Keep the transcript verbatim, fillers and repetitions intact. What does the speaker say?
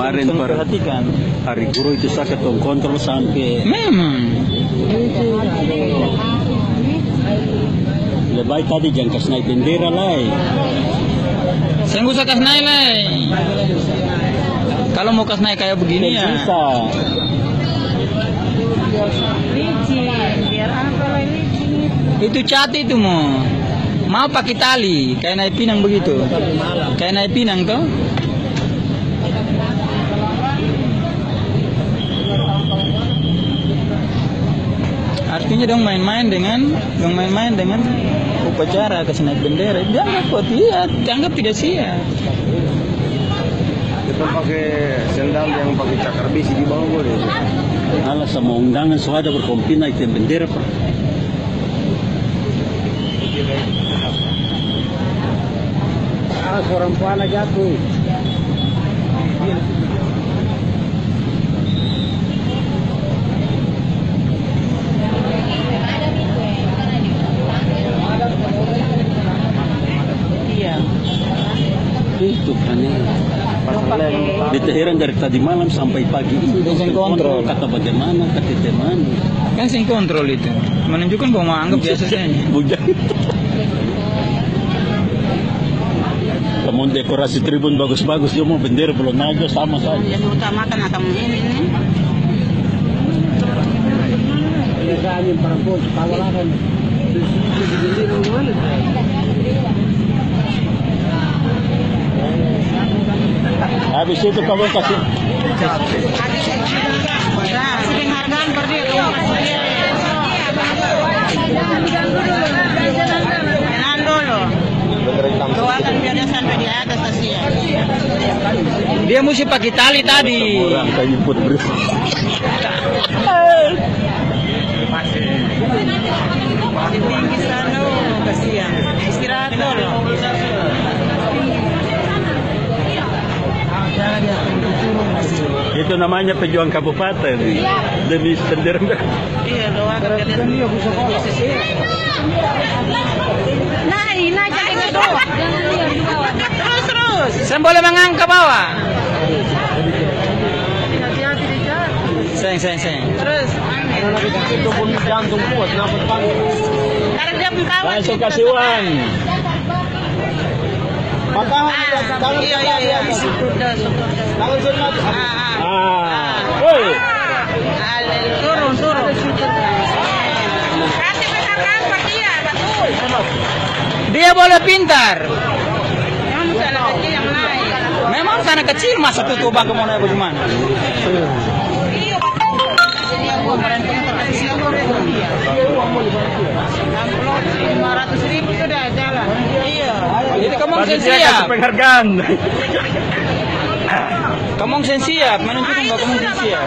Kemarin par-, perhatikan. Hari Guru itu sa katong kontrol sampe. Memang. Lebai tadi jang kas nae bendera lai. Seng usah kas nae lai. Kalo mo kas nae kaya begini ya. Seng bisa. Licin, biar apa lai licin itu. Itu cat itu mo. Mau pake tali, kaya nae pinang begitu. Kaya nae pinang to. Artinya dong main-main dengan, dong main-main dengan upacara kasi naik bendera. Dianggap buat lihat, dianggap tidak siap. Kita pake sendal yang pake cakar besi di bawah boleh? Alah, sama undangan so ada berkompi naik bendera, Pak. Ah, seorang puana jatuh. Iya. Itu kan ya. Beta heran dari tadi malam sampai pagi ini. Dia seng kontrol. Kata bagaimana, kata teman. Kan seng kontrol itu. Menunjukkan bahwa anggap biasa saja. Bujang. Kamu dekorasi tribun bagus-bagus, cuma bendera belum naik, sama saja. Yang diutamakan akan ini, ini. Habis itu kamu kasih. Nah, kasih penghargaan par dia, kamu kasih dia. Tenang dulu. Doakan biar dia sampai di atas, kasihan. Dia musti pake tali tadi. Orang kayu putri. Di tinggi sana, oh, kasihan. Istirahat dulu. Itu namanya pejuang kabupaten. Demi bendera. Iya, doakan kalian. Naik, naik, jangan duduk. Terus, terus. Seng boleh mangangka bawa. Hati-hati di jalan. Seng, seng, seng. Terus. Jantung kuat, nafas panjang. Karena dia pun kawan. Langsung kasih uang. Patah, ah, tangan iya, iya, patah, iya. Tangan sini mati. Ah, ah. Ah. Woi. Ah, turun, turun. Kasih pegang angkat dia, bagus. Dia boleh pintar. Memang sana kecil yang naik. Memang sana kecil, masa tuh, tuh bang mau naik bagaimana? Iya, betul. Lima ratus ribu sudah jalan. Iya. Jadi kamu seng siap. Panitia kasih penghargaan. Kamu seng siap, menunjukkan bahwa kamu seng siap.